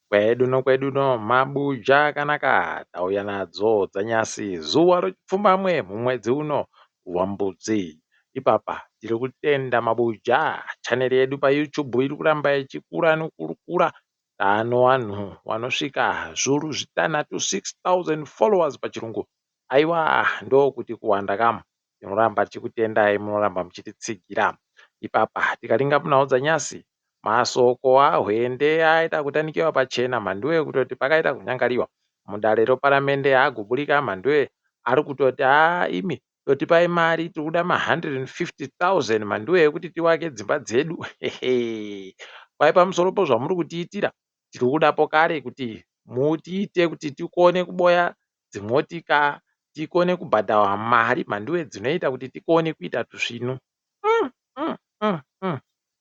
Kwedu nokwedu uno mabuja akanaka tauya nadzo dzanyasi zuva repfumbamwe mumwedzi uno waMbudzi. Ipapa tiri kutenda mabuja chaneri yedu paYouTube iri kuramba ichikura nokukura. Pano vanhu vanosvika zviuru zvitanhatu 6000 followers pachirungu. Aiwa ndokuti kuwanda kamu. Tinoramba tichikutendai munoramba muchititsigira. Ipapa tikaringa munhau dzanyasi Masoko aHwende aita kutanikiwa pachena mhanduwe kutoti pakaita kunyangariwa. Mudare reparamende agoburika mhanduwe ari kutoti haa imi totipai mari tiri kuda ma150 000 mhanduwe yekuti tivake dzimba dzedu. Kwai pamusoro pozvamuri kutiitira tiri kudapo kare kuti mutiite kuti tikone kuboya dzimotika tikone kubhadharwa mari mhanduwe dzinoita kuti tikone kuita tusvinu.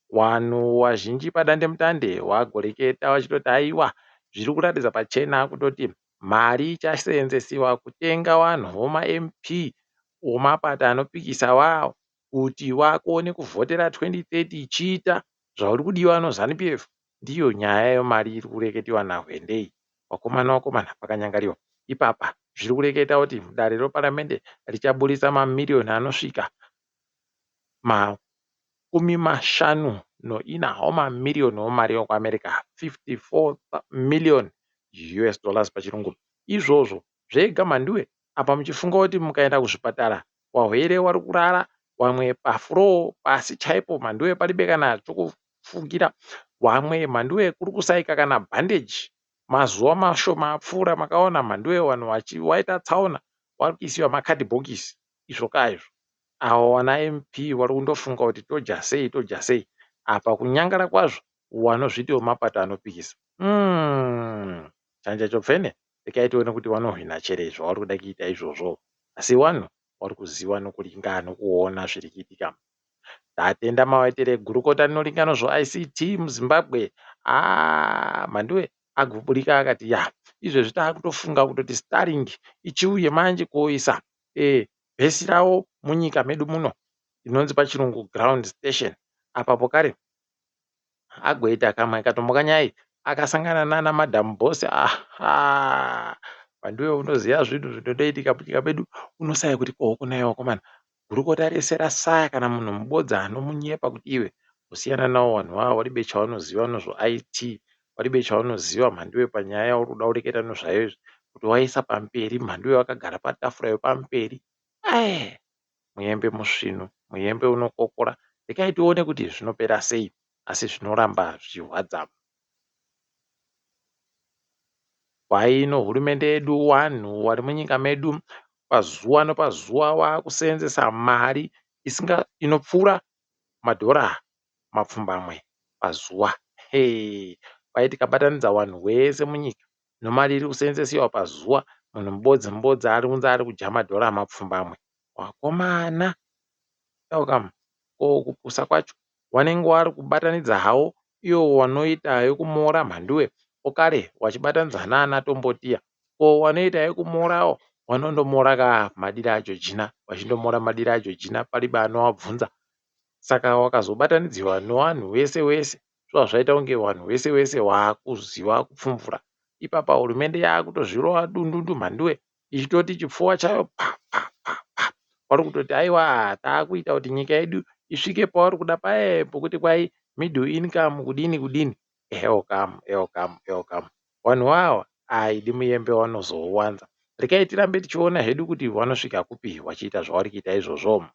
Wanhu wazhinji padandemutande wagoreketa wachitoti aiwa zviri kuratidza pachena kutoti mari ichaseenzesiwa kutenga wanhu vomaMP vomapato anopikisa wawo kuti wakone kuvhotera 2030 ichiita zvauri kudiwa noZanu PF. Ndiyo nyaya yemari iri kureketiwa naHwende iyi. Vakomana vakomana pakanyangariwa ipapa zviri kureketa kuti dare reparamende richaburitsa mamiriyoni anosvika makumi mashanu noina wemamiriyoni wemari yekuAmerica, 54 million US dollars pachirungu. Izvozvo zvega mhanduwe apa muchifunga kuti mukaenda kuzvipatara wahwere wari kurara wamwe pafloor pasi chaipo mhanduwe paribe kana chokufugira wamwe mhanduwe kuri kusaika kana bhandeji mazuva mashoma apfuura makaona mhanduwe vanhu waita tsaona wari kuisiwa makadhibhokisi izvo kaizvo Avo vana MP vari kundofunga kuti todya sei todya sei apa kunyangara kwazvo wanozviti wemapato anopikisa umm chanja chopfene rekai tione kuti wanohwina chere zvavari kuda kuita izvozvo asi wanhu wari kuziva nokuringa nokuona zviri kuitika. Tatenda maitire gurukota rinoringa nozveICT muZimbabwe haa Mhanduwe agoburika akati ya izvezvi takutofunga kutoti Starlink ichiuye manje koisa eh bhesi ravo munyika medu muno inonzi pachirungu ground station apa pokare agoita kamwe katombo kanyai akasangana nana madam boss aha pandiwe unoziva zvinhu zvinotoitika munyika medu unosaya kuti ko kunaiwa vakomana gurukota rese rasaya kana munhu mubodza anomunyepa kuti iwe kusiyana nawo vanhu vava waribe chawanoziva nozvo IT waribe chawanoziva mhanduwe panyaya yauri kuda kureketa nezvayo izvi kuti waisa pamberi mhanduwe wakagara patafura yepamberi Ae muyembe musvinu, muyembe unokokora. Rekai tione kuti zvinopera sei asi zvinoramba zvichirwadza. Kwaino hurumende yedu wanhu wari munyika medu pazuva nopazuva wakuseenzesa mari isinga inopfuura madhora mapfumbamwe pazuva. Hee kwai tikabatanidza wanhu wese munyika Nomari iri kuseenzesiwa pazuva munhu mubodzi mubodzi ari kunzi ari kudya madhora mapfumbamwe. Wakomana welcome ko kupusa kwacho wanenge wari kubatanidza hawo iwo wanoita yekumora mhanduwe okare wachibatanidza nana tombotiya ko wanoita yekumorawo wanondomora ka madira aJojina wachindomora madira aJojina paribe anowabvunza saka wakazobatanidziwa newanhu wese wese Shuwa zvaita kunge vanhu vese vese vakuziva kupfumvura. Ipapa hurumende yakutozvirova dundundu mhanduwe ichitoti chipfuwa chayo pa pa pa pa. Vari kutoti aiwa takuita kuti nyika yedu isvike pavari kuda paye pokuti kwai middle income kudini kudini. Welcome, welcome, welcome. Vanhu ava aidi muyembe vanozouwanza. Rekai tirambe tichiona hedu kuti vanosvika kupi vachiita zvavari kuita izvozvo.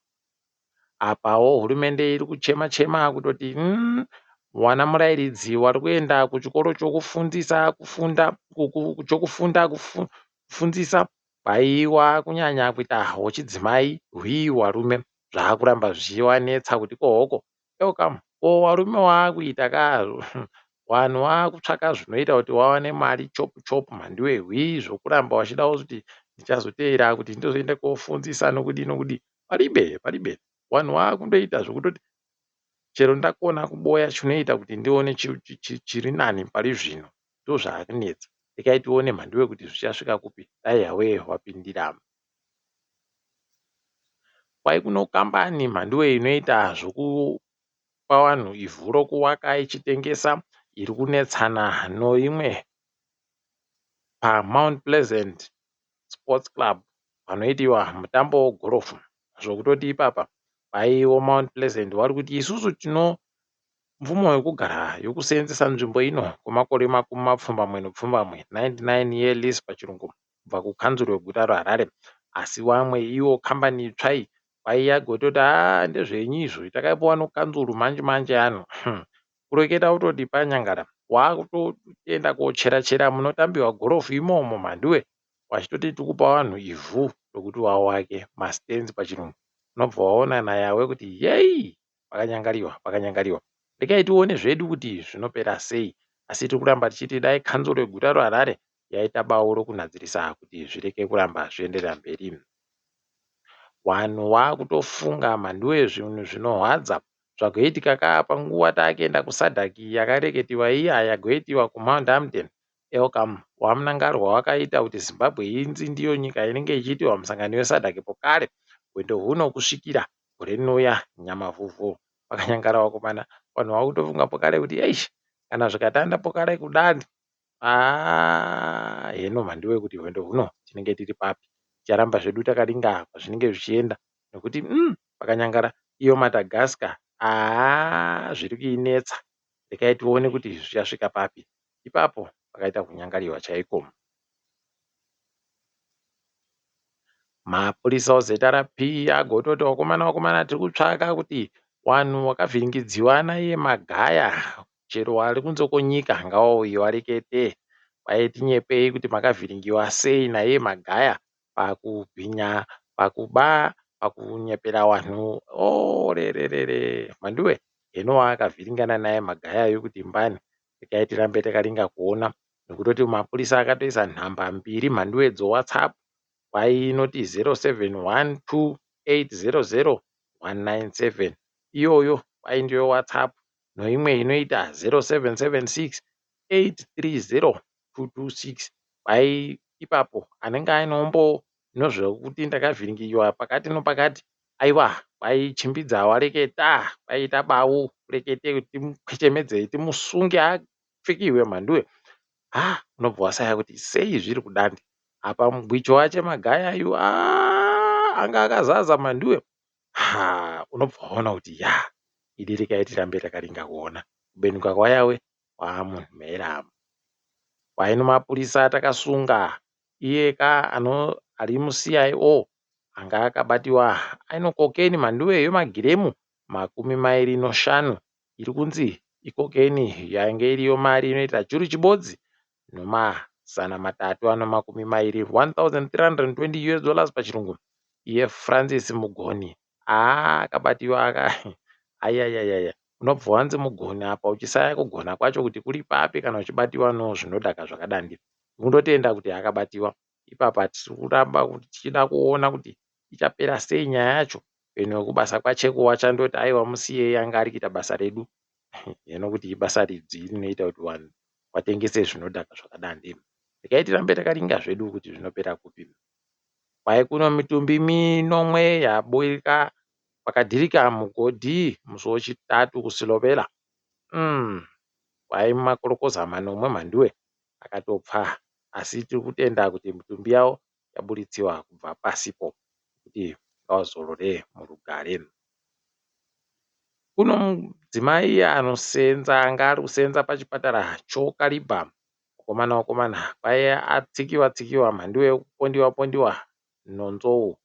Apawo hurumende iri kuchema chema kutoti vana murairidzi vari kuenda kuchikoro chokufundisa kufunda chokufunda kufundzisa vaiwa kunyanya kuita wechidzimai hwii varume zvaakuramba zvichivanetsa kuti ko hoko welcome ko varume waakuita ka vanhu vakutsvaka zvinoita kuti vawane mari chopu chopu mhanduwe hwii zvokuramba vachida kuti ndichazoteera kuti ndozoenda kofundzisa nokudii nokudii Paribe paribe vanhu vakundoita zvekutoti chero ndakona kuboya chinoita kuti ndione chiri nani pari zvino ndozvakunetsa. Rekai tione mhanduwe kuti zvichasvika kupi dai Yahweh wapindira. Kwai kuno kambani mhanduwe inoita zvokupa vanhu ivhu rokuwaka ichitengesa iri kunetsana noimwe. PaMount Pleasant Sports Club panoitiwa mutambo wegorofu zvokutoti ipapa vaiwo Mount Pleasant vari kuti isusu tino mvumo yokugara yokuseenzesa nzvimbo ino kwemakore makumi mapfumbamwe nepfumbamwe, 99 year lease pachirungu, kubva kukanzuru yeguta reHarare. Asi vamwe ivo kambani itsva iyi vaiyagototi haa ndezvenyu izvo takaipiwa nokanzuru manje manje ano. Kureketa kutoti panyangara wakutoenda kochera chera munotambiwa gorofu imomo mhanduwe vachitoti tikupa vanhu ivhu rokuti vavake mastands pachirungu. Unobva waona nayawe kuti yeyi pakanyangariwa pakanyangariwa. Regai tione zvedu kuti zvinopera sei asi tiri kuramba tichiti dai kanzuru yeguta reHarare yaita bawo rokunhadzirisa kuti zvirege kuramba zvienderera mberi. Vanhu vakutofunga mhanduwe zvinhu zvinohwadza zvagoitika ka panguva takuenda kuSADC yakareketiwa iya yagoitiwa kuMount Hampden Elcam waMnangagwa wakaita kuti Zimbabwe inzi ndiyo nyika inenge ichiitirwa musangano weSADC pokare hwendo huno kusvikira gore rinouya nyamavhuvhu vakanyangara vakomana vanhu vakutofunga pokare kuti eish kana zvikatanda pokare kudani haa heno mhanduwe kuti hwendo huno tinenge tiri papi ticharamba zvedu takaringa kwazvinenge zvichienda nekuti pakanyangara iyo Madagascar haa zviri kuinetsa regai tione kuti zvichasvika papi ipapo pakaita kunyangariwa chaiko. Mapurisa oZRP agototi vakomana vakomana tiri kutsvaka kuti vanhu vakavhiringidziwa naiye Magaya chero vari kunze kwenyika ngavauye varekete vaitinyepei kuti makavhiringiwa sei naiye Magaya pakubhinya pakuba pakunyepera vanhu orererere mhanduwe hino waakavhiringana naye Magaya uyu kuti mbani regai tirambe takaringa kuona nekutoti mapurisa akatoisa nhamba mbiri mhanduwe dzoWhatsApp kwainoti 0712800197 iyoyo kwai ndiyo WhatsApp noimwe inoita 0776830226 kwai ipapo anenge aine umbowo nozvekuti ndakavhiringiwa pakati nopakati aiwa kwai chimbidza wareketa kwaita bau rekete timukwechemedze timusunge apfikiwe mhanduwe ha unobva wasaya kuti sei zviri kudandi apa mugwicho wache magaya yu anga akazaza mhanduwe ha unobva waona kuti ya idi regai tirambe takaringa kuona kubenuka kwayawe kwamunhumera kwaino mapurisa takasunga iyeka ano ari muCIO anga akabatiwa aino kokeni mhanduwe yemagiremu 25 iri kunzi ikokeni yainge iriyo mari inoita churu chibodzi nomazana matatu ano makumi mairi 1320 US dollars pachirungu iye Francis Mugoni haa akabatiwa aka ayayayaya unobva wanzi mugoni apa uchisaya kugona kwacho kuti kuri papi kana uchibatiwa nozvinodhaka zvakadandi kundotenda kuti akabatiwa ipapa tiri kuramba tichida kuona kuti ichapera sei nyaya yacho eno kubasa kwacheko wachandoti aiwa musiyei anga ari kuita basa redu heno kuti ibasa ridzii rinoita kuti vanhu vatengese zvinodhaka zvakadandi regai tirambe takaringa zvedu kuti zvinopera kupi kwai kuno mitumbi minomwe yaburika pakadhirika mugodhi musi wechitatu kuSilobela kwai makorokoza manomwe mhanduwe akatopfa asi tiri kutenda kuti mitumbi yavo yaburitsiwa kubva pasipo kuti ngavazorore murugare. Kuno mudzimai anosenza anga ari kusenza pachipatara choKariba vakomana vakomana kwaiye atsikiwa tsikiwa mhanduwe yekupondiwa pondiwa nonzou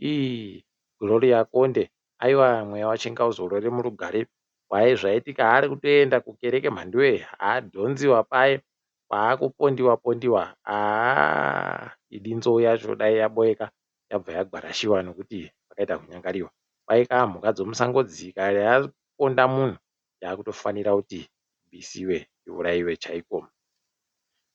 ii Gloria Konde aiwa mweya wache ngauzorore murugare kwai zvaitika ari kutoenda kukereke mhanduwe adhonziwa paye kwaakupondiwa pondiwa haa idi nzou yacho dai yaboeka yabva yagwarashiwa nokuti pakaita kunyangariwa. Kwai ka mhuka dzomusango dzika yaponda munhu yakutofanira kuti ibisiwe iuraiwe chaiko.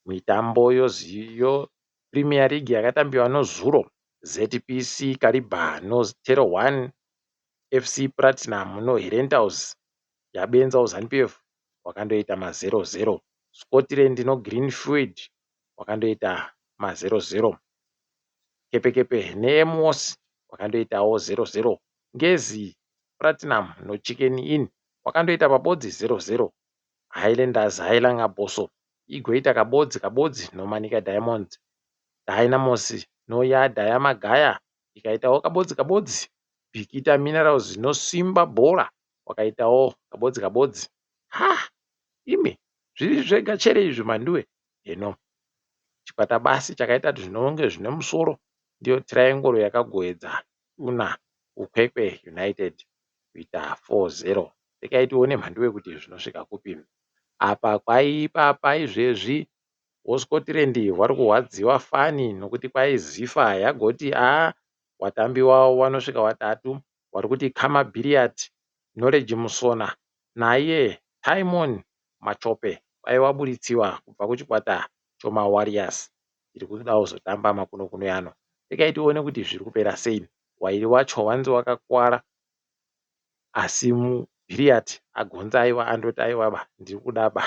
Mitambo yoPremier League yakatambiwa nozuro ZPC Kariba noTero 1 FC Platinum noHerentals yabenza ZANU PF wakandoita ma0-0 Scotland noGreenfield wakandoita ma0-0 Kepekepe neMOS wakandoitawo 0-0 Ngezi Platinum noChicken Inn wakandoita pabodzi 0-0 Highlanders Hailanga Bosso igoita kabodzi kabodzi noManica Diamonds. Dynamos noYadah Yamagaya ikaitawo kabodzi kabodzi. Bikita Minerals noSimba Bhora wakaitawo kabodzi kabodzi. Ha imi zviri zvega chere izvi Mhanduwe heno. Chikwata basi chakaita zvinonge zvine musoro ndiyo Triangle yakagoedza kuna kuKwekwe United kuita 4-0. Rekai tione Mhanduwe kuti zvinosvika kupi. Apa kwaipa paizvezvi voScotland vari kurwadziwa fani nokuti kwai Zifa yagoti haa watambi wavo wanosvika watatu wari kuti Khama Billiat, Knowledge Musona naiye Tymon Machope kwai waburitsiwa kubva kuchikwata chomaWarriors chiri kuda kuzotamba makunokuno ano. Rekai tione kuti zviri kupera sei. Wairi wacho wanzi wakakuwara asi Billiat agonza aiwa andoti aiwa ba ndiri kuda ba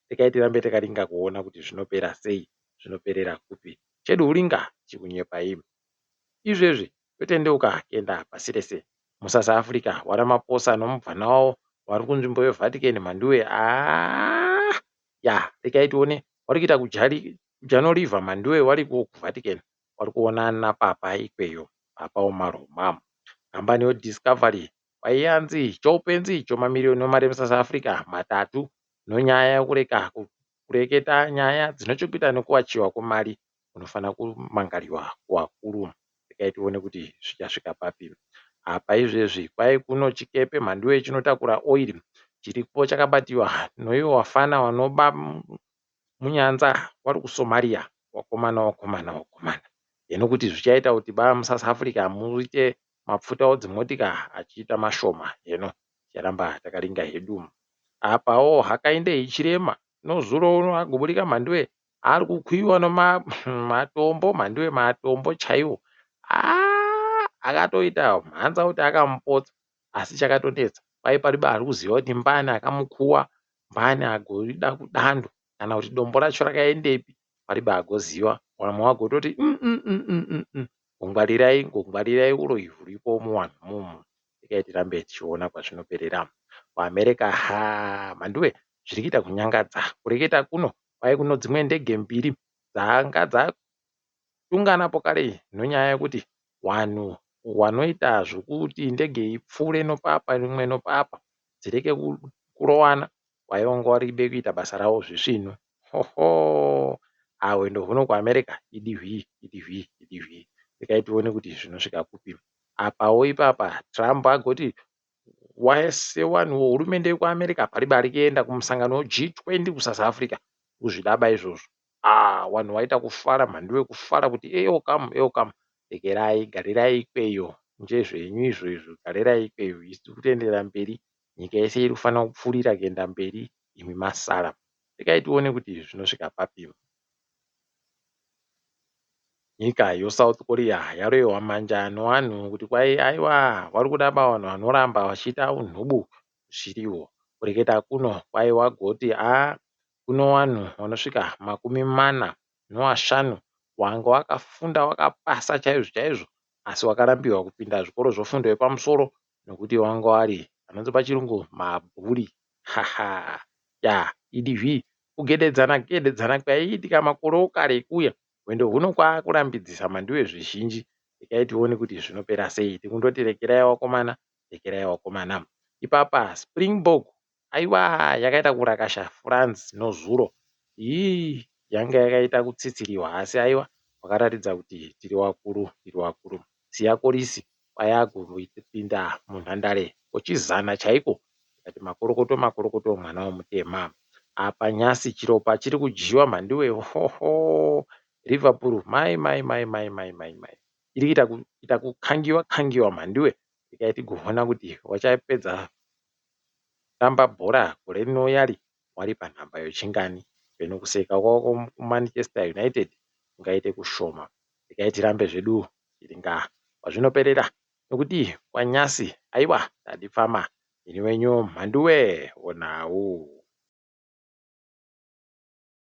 rekai tirambe takaringa kuona kuti zvinopera sei zvinoperera kupi. Chedu huringa chikunyepa imi. Izvezvi totendeuka kuenda pasi rese. MuSouth Africa waRamaphosa nomubvana wavo vari kunzvimbo yeVatican Mhanduwe haa ya rekai tione vari kuita kujanoriva Mhanduwe variko kuVatican vari kuonana papa ikweyo papa wemaRoma. Kambani yeDiscovery kwaiyanzi choupenzi chomamiriyoni emari emuSouth Africa matatu nonyaya yokureka kureketa nyaya dzine chekuita nekuwachiwa kwemari kunofanira kumangariwa kuvakuru. Regai tione kuti zvichasvika papi. Apa izvezvi kwai kuno chikepe mhanduwe chinotakura oil chiripo chakabatiwa noivo vafana vanoba munyanza vari kuSomalia. Wakomana wakomana wakomana. Hino kuti zvichaita kuti ba muSouth Africa muite mapfuta odzimotika achiita mashoma heno ticharamba takaringa hedu. Apawo Hakainde Hichilema nozuro uno agoburika mhanduwe ari kukwiwa nematombo mhanduwe matombo chaiwo aa akatoita mhanza kuti akamupotsa asi chakatonetsa kwai paribe ari kuziva kuti mbani akamukuwa mbani agoida kudando kana kuti dombo racho rakaendepi paribe agoziva vamwe vagototi mm, mm, mm, mm, mm, mm. Ngwarirai ngwarirai uroyi huripo muvanhu mumu regai tirambe tichiona kwazvinoperera kuAmerica haa mhanduwe zviri kuita kunyangadza kureketa kuno kwai kuno dzimwe ndege mbiri dzanga dzatungana pokare nonyaya yekuti vanhu wanoita zvokuti ndege ipfuure nopapa rimwe nopapa dzireke kurowana vaionga varibe kuita basa ravo zvisvinu hoho haa hwendo huno kuAmerica idi hwii idi hwii idi hwii regai tione kuti zvinosvika kupi apawo ipapa Trump agoti Wese wanhu wehurumende yekuAmerica paribe ari kuenda kumusangano weG20 kuSouth Africa kuzvidaba izvozvo. Ah, wanhu waita kufara mhanduwe kufara kuti eyokamu eyokamu rekerai garirai ikweyo ndezvenyu izvo izvo garirai ikweyo isu tiri kutoenderera mberi nyika yese iri kufanira kupfuurira kuenda mberi imi masara. Rekai tione kuti zvinosvika papi. Nyika yoSouth Korea yaroiwa manja nevanhu kuti kwai aiwa vari kuda vanhu vanoramba vachiita unhubu zviriwo. Kureketa kuno kwai wagoti haa kuno vanhu vanosvika 45 wanga wakafunda wakapasa chaizvo chaizvo asi wakarambiwa kupinda zvikoro zvefundo yepamusoro nokuti wanga wari anonzi pachirungu mabhuri haha ya idv Kugededzana gededzana kwaiitika makore okare kuya hwendo huno kwakurambidzisa mhanduwe zvizhinji regai tione kuti zvinopera sei tikundoti regerai vakomana regerai vakomana ipapa Springbok aiwa yakaita kurakasha France nozuro ii yanga yakaita kutsitsiriwa asi aiwa wakaratidza kuti tiri wakuru tiri wakuru Siya Kolisi kwayakupinda munhandare kochizana chaiko Ndikati makorokoto makorokoto mwana womutema. Apa nyasi chiropa chiri kudyiwa mhanduwe hoho Liverpool mai mai mai mai mai mai mai iri kuita kuita kukangiwa kangiwa mhanduwe regai tigoona kuti wachapedza kutamba bhora gore rinouya ri wari panhamba yochingani peno kuseka kwako kuManchester United kungaite kushoma regai tirambe zvedu tiri ngaa kwazvinoperera Nokuti kwanyasi aiwa tadipfama ini wenyu Mhanduwe onau.